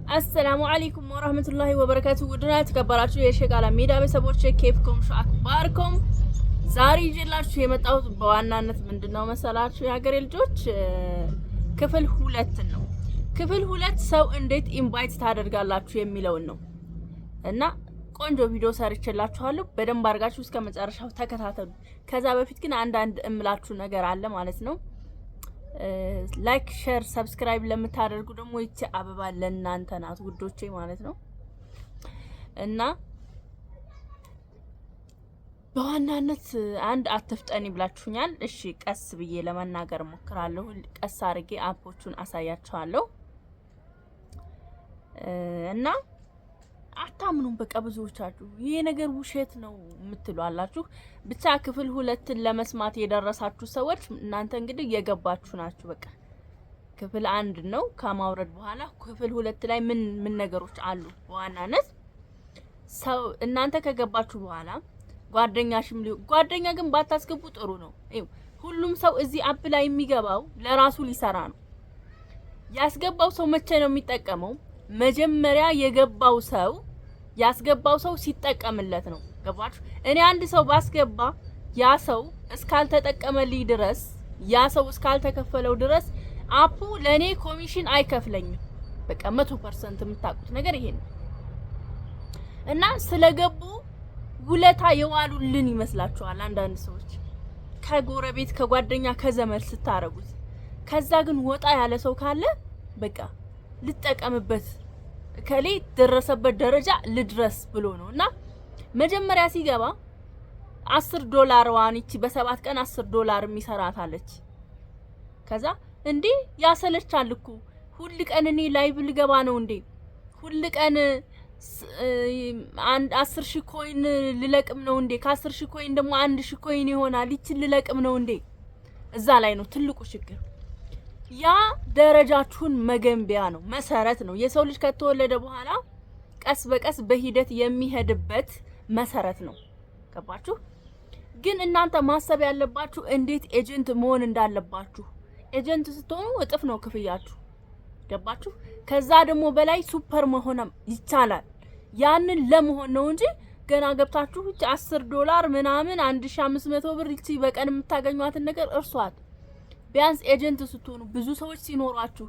السلام عليكم ورحمة الله وبركاته። ውድና የተከበራችሁ የሸቃላ ሜዳ ቤተሰቦች كيفكم شو أخباركم? ዛሬ ይዤላችሁ የመጣሁት በዋናነት ምንድነው መሰላችሁ የሀገሬ ልጆች ክፍል ሁለት ነው። ክፍል ሁለት ሰው እንዴት invite ታደርጋላችሁ የሚለውን ነው እና ቆንጆ ቪዲዮ ሰርቼላችኋለሁ። በደንብ አድርጋችሁ እስከ መጨረሻው ተከታተሉ። ከዛ በፊት ግን አንዳንድ እምላችሁ ነገር አለ ማለት ነው። Like፣ share፣ subscribe ለምታደርጉ ደግሞ ይቺ አበባ ለእናንተ ናት ውዶቼ ማለት ነው። እና በዋናነት አንድ አትፍጠኒ ብላችሁኛል። እሺ ቀስ ብዬ ለመናገር ሞክራለሁ። ቀስ አድርጌ app ኦቹን አሳያችኋለሁ እና አታምኑም። በቃ ብዙዎቻችሁ ይሄ ነገር ውሸት ነው የምትሉ አላችሁ። ብቻ ክፍል ሁለትን ለመስማት የደረሳችሁ ሰዎች እናንተ እንግዲህ የገባችሁ ናችሁ። በቃ ክፍል አንድ ነው ከማውረድ በኋላ ክፍል ሁለት ላይ ምን ምን ነገሮች አሉ? በዋናነት ሰው እናንተ ከገባችሁ በኋላ ጓደኛሽም ሊሆን ጓደኛ ግን ባታስገቡ ጥሩ ነው። ሁሉም ሰው እዚህ app ላይ የሚገባው ለራሱ ሊሰራ ነው። ያስገባው ሰው መቼ ነው የሚጠቀመው? መጀመሪያ የገባው ሰው ያስገባው ሰው ሲጠቀምለት ነው። ገባችሁ? እኔ አንድ ሰው ባስገባ ያ ሰው እስካልተጠቀመልኝ ድረስ፣ ያ ሰው እስካልተከፈለው ድረስ app ኡ ለእኔ ኮሚሽን አይከፍለኝም። በቃ 100% የምታውቁት ነገር ይሄ ነው። እና ስለገቡ ውለታ የዋሉልን ይመስላችኋል አንዳንድ ሰዎች ከጎረቤት፣ ከጓደኛ፣ ከዘመድ ስታረጉት። ከዛ ግን ወጣ ያለ ሰው ካለ በቃ ልጠቀምበት ከሌ ደረሰበት ደረጃ ልድረስ ብሎ ነው። እና መጀመሪያ ሲገባ 10 ዶላር ዋን ይቺ በ7 ቀን 10 ዶላር የሚሰራት አለች። ከዛ እንዴ ያሰለቻል እኮ፣ ሁል ቀን እኔ live ልገባ ነው እንዴ? ሁል ቀን አንድ 10,000 coin ልለቅም ነው እንዴ? ከ10,000 coin ደግሞ 1,000 coin ይሆናል፣ ይችን ልለቅም ነው እንዴ? እዛ ላይ ነው ትልቁ ችግር። ያ ደረጃችሁን መገንቢያ ነው፣ መሰረት ነው። የሰው ልጅ ከተወለደ በኋላ ቀስ በቀስ በሂደት የሚሄድበት መሰረት ነው። ገባችሁ? ግን እናንተ ማሰብ ያለባችሁ እንዴት agent መሆን እንዳለባችሁ። Agent ስትሆኑ እጥፍ ነው ክፍያችሁ። ገባችሁ? ከዛ ደግሞ በላይ super መሆንም ይቻላል። ያንን ለመሆን ነው እንጂ ገና ገብታችሁ እቺ 10 ዶላር ምናምን 1500 ብር ይቺ በቀን የምታገኟትን ነገር እርሷት። ቢያንስ agent ስትሆኑ፣ ብዙ ሰዎች ሲኖሯችሁ፣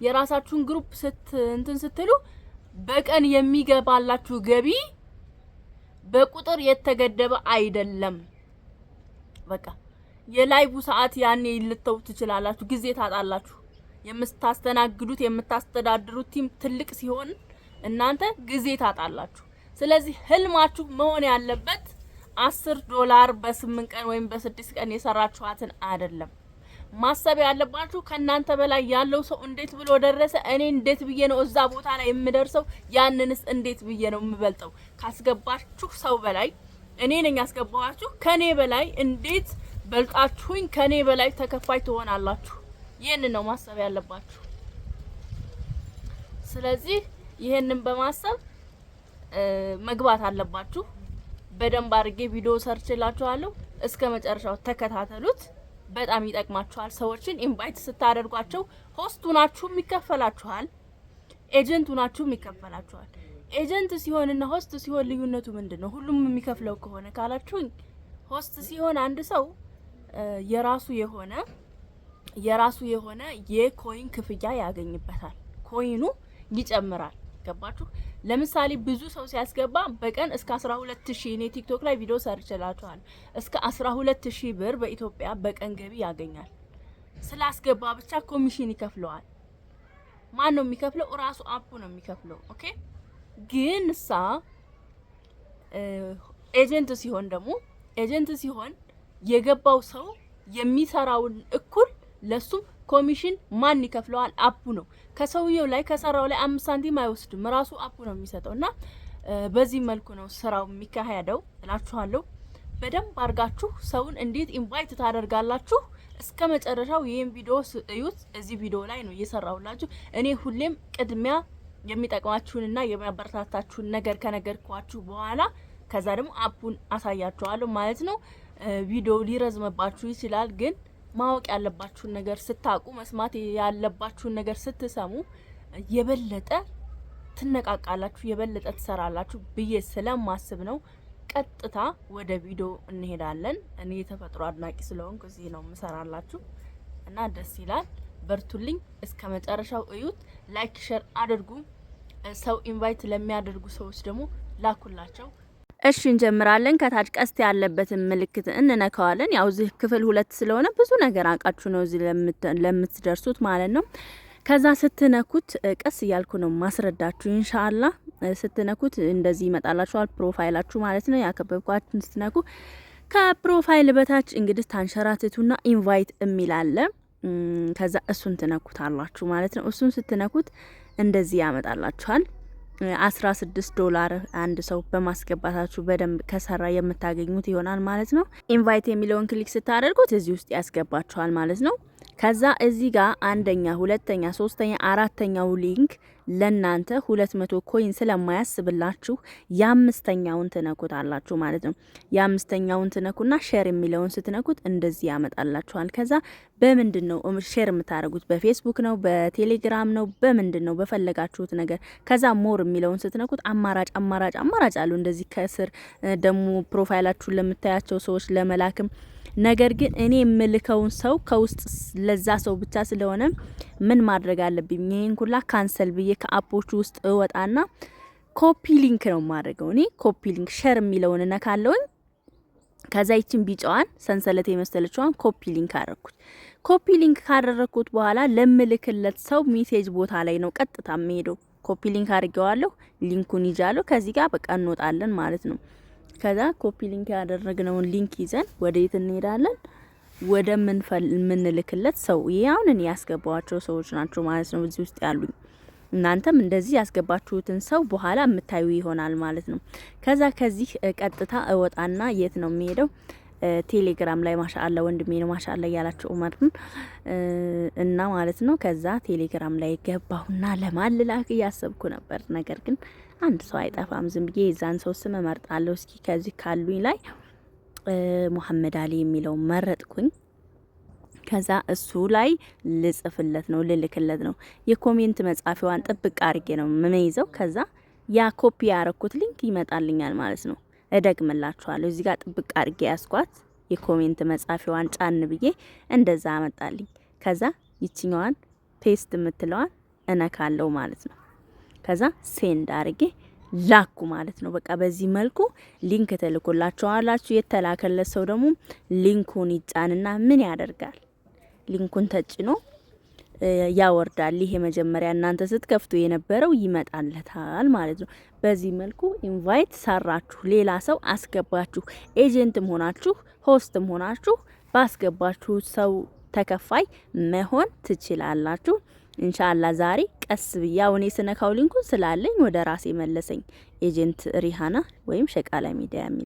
የራሳችሁን group እንትን ስትሉ በቀን የሚገባላችሁ ገቢ በቁጥር የተገደበ አይደለም። በቃ የ live ሰዓት ያኔ ልተው ትችላላችሁ፣ ጊዜ ታጣላችሁ። የምታስተናግዱት የምታስተዳድሩት team ትልቅ ሲሆን እናንተ ጊዜ ታጣላችሁ። ስለዚህ ህልማችሁ መሆን ያለበት 10 ዶላር በ8 ቀን ወይም በ6 ቀን የሰራችኋትን አይደለም። ማሰብ ያለባችሁ ከእናንተ በላይ ያለው ሰው እንዴት ብሎ ደረሰ፣ እኔ እንዴት ብዬ ነው እዛ ቦታ ላይ የምደርሰው፣ ያንንስ እንዴት ብዬ ነው የምበልጠው? ካስገባችሁ ሰው በላይ እኔ ነኝ ያስገባኋችሁ፣ ከኔ በላይ እንዴት በልጣችሁኝ ከኔ በላይ ተከፋይ ትሆናላችሁ? ይህንን ነው ማሰብ ያለባችሁ። ስለዚህ ይህንን በማሰብ መግባት አለባችሁ። በደንብ አድርጌ ቪዲዮ ሰርቼላችኋለሁ። እስከ መጨረሻው ተከታተሉት። በጣም ይጠቅማችኋል። ሰዎችን invite ስታደርጓቸው host ሁናችሁም ይከፈላችኋል፣ agent ሁናችሁም ይከፈላችኋል። Agent ሲሆንና host ሲሆን ልዩነቱ ምንድን ነው? ሁሉም የሚከፍለው ከሆነ ካላችሁኝ፣ host ሲሆን አንድ ሰው የራሱ የሆነ የ coin ክፍያ ያገኝበታል። Coin ኡ ይጨምራል። ገባችሁ? ለምሳሌ ብዙ ሰው ሲያስገባ በቀን እስከ 12,000፣ እኔ ቲክቶክ ላይ ቪዲዮ ሰርቼላችኋለሁ። እስከ 12,000 ብር በኢትዮጵያ በቀን ገቢ ያገኛል። ስላስገባ ብቻ ኮሚሽን ይከፍለዋል። ማን ነው የሚከፍለው? እራሱ app ኡ ነው የሚከፍለው። Okay። ግን እሳ agent ሲሆን ደግሞ agent ሲሆን የገባው ሰው የሚሰራውን እኩል ለሱም ኮሚሽን ማን ይከፍለዋል? App ኡ ነው። ከሰውየው ላይ ከሰራው ላይ 5 ሳንቲም አይወስድም። ራሱ app ኡ ነው የሚሰጠው። እና በዚህ መልኩ ነው ስራው የሚካሄደው እላችኋለሁ። በደንብ አድርጋችሁ ሰውን እንዴት invite ታደርጋላችሁ እስከ መጨረሻው ይህን ቪዲዮ እዩት። እዚህ ቪዲዮ ላይ ነው እየሰራሁላችሁ። እኔ ሁሌም ቅድሚያ የሚጠቅማችሁንና የሚያበረታታችሁን ነገር ከነገርኳችሁ በኋላ ከዛ ደግሞ app ኡን አሳያችኋለሁ ማለት ነው። ቪዲዮ ሊረዝምባችሁ ይችላል፣ ግን ማወቅ ያለባችሁን ነገር ስታውቁ፣ መስማት ያለባችሁን ነገር ስትሰሙ የበለጠ ትነቃቃላችሁ፣ የበለጠ ትሰራላችሁ ብዬ ስለማስብ ነው። ቀጥታ ወደ ቪዲዮ እንሄዳለን። እኔ የተፈጥሮ አድናቂ ስለሆንኩ እዚህ ነው የምሰራላችሁ እና ደስ ይላል። በርቱልኝ፣ እስከ መጨረሻው እዩት። Like share አድርጉ። ሰው invite ለሚያደርጉ ሰዎች ደግሞ ላኩላቸው። እሺ እንጀምራለን። ከታች ቀስት ያለበትን ምልክት እንነካዋለን። ያው እዚህ ክፍል 2 ስለሆነ ብዙ ነገር አውቃችሁ ነው እዚህ ለምትደርሱት ማለት ነው። ከዛ ስትነኩት ቀስ እያልኩ ነው ማስረዳችሁ ኢንሻአላ። ስትነኩት እንደዚህ ይመጣላችኋል፣ profile ኣችሁ ማለት ነው። ያከበብኳችሁን ስትነኩ ከ profile በታች እንግዲህ ታንሸራትቱና invite የሚል አለ። ከዛ እሱን ትነኩታላችሁ ማለት ነው። እሱን ስትነኩት እንደዚህ ያመጣላችኋል። 16 ዶላር አንድ ሰው በማስገባታችሁ በደንብ ከሰራ የምታገኙት ይሆናል ማለት ነው። Invite የሚለውን click ስታደርጉት እዚህ ውስጥ ያስገባችኋል ማለት ነው። ከዛ እዚህ ጋር አንደኛ፣ ሁለተኛ፣ ሶስተኛ፣ አራተኛው link ለናንተ 200 coin ስለማያስብላችሁ የአምስተኛውን ትነኩታላችሁ ማለት ነው። የአምስተኛውን ትነኩና share የሚለውን ስትነኩት እንደዚህ ያመጣላችኋል። ከዛ በምንድን ነው share የምታደርጉት? በፌስቡክ ነው፣ በቴሌግራም ነው፣ በምንድን ነው? በፈለጋችሁት ነገር። ከዛ more የሚለውን ስትነኩት አማራጭ አማራጭ አማራጭ አሉ። እንደዚህ ከስር ደግሞ profile ኣችሁን ለምታያቸው ሰዎች ለመላክም፣ ነገር ግን እኔ የምልከውን ሰው ከውስጥ ለዛ ሰው ብቻ ስለሆነ ምን ማድረግ አለብኝ? ይሄን ኩላ cancel ብዬ ከ app ኦቹ ውስጥ እወጣና copy link ነው የማደርገው። እኔ copy link share የሚለውን እነካለሁኝ። ከዛ ይችን ቢጫዋን ሰንሰለት የመሰለችዋን copy link አደረኩት። Copy link ካደረኩት በኋላ ለምልክለት ሰው message ቦታ ላይ ነው ቀጥታ የምሄደው። Copy link አድርጌዋለሁ። Link ኡን ይዣለሁ። ከዚህ ጋር በቃ እንወጣለን ማለት ነው። ከዛ copy link ያደረግነውን link ይዘን ወደ የት እንሄዳለን? ወደ ምንልክለት ሰው። ይሄ አሁን እኔ ያስገባዋቸው ሰዎች ናቸው ማለት ነው እዚህ ውስጥ ያሉኝ። እናንተም እንደዚህ ያስገባችሁትን ሰው በኋላ የምታዩ ይሆናል ማለት ነው። ከዛ ከዚህ ቀጥታ እወጣና የት ነው የሚሄደው? ቴሌግራም ላይ። ማሻአላ ወንድሜ ነው ማሻአላ እያላችሁ ኡመርን እና ማለት ነው። ከዛ ቴሌግራም ላይ ገባሁና ለማን ልላክ እያሰብኩ ነበር። ነገር ግን አንድ ሰው አይጠፋም። ዝም ብዬ የዛን ሰው ስም እመርጣለሁ። እስኪ ከዚህ ካሉኝ ላይ ሙሐመድ አሊ የሚለው መረጥኩኝ። ከዛ እሱ ላይ ልጽፍለት ነው፣ ልልክለት ነው። የ comment መጻፊዋን ጥብቅ አርጌ ነው የምይዘው። ከዛ ያ ኮፒ ያረኩት link ይመጣልኛል ማለት ነው። እደግምላችኋለሁ። እዚህ ጋር ጥብቅ አርጌ ያስኳት የ comment መጻፊዋን ጫን ብዬ እንደዛ አመጣልኝ። ከዛ ይችኛዋን paste የምትለዋን እነካለው ማለት ነው። ከዛ send አርጌ ላኩ ማለት ነው። በቃ በዚህ መልኩ link ተልኮላችኋላችሁ። የተላከለት ሰው ደግሞ link ኡን ይጫንና ምን ያደርጋል? Link ኡን ተጭኖ ያወርዳል። ይሄ መጀመሪያ እናንተ ስትከፍቱ የነበረው ይመጣለታል ማለት ነው። በዚህ መልኩ invite ሰራችሁ፣ ሌላ ሰው አስገባችሁ። Agent ም ሆናችሁ host ም ሆናችሁ ባስገባችሁ ሰው ተከፋይ መሆን ትችላላችሁ። ኢንሻአላ ዛሬ ቀስ ብዬ አሁን ስነካው link ኡን ስላለኝ ወደ ራሴ መለሰኝ። Agent ሪሃና ወይም ሸቃላ ሚዲያ የሚል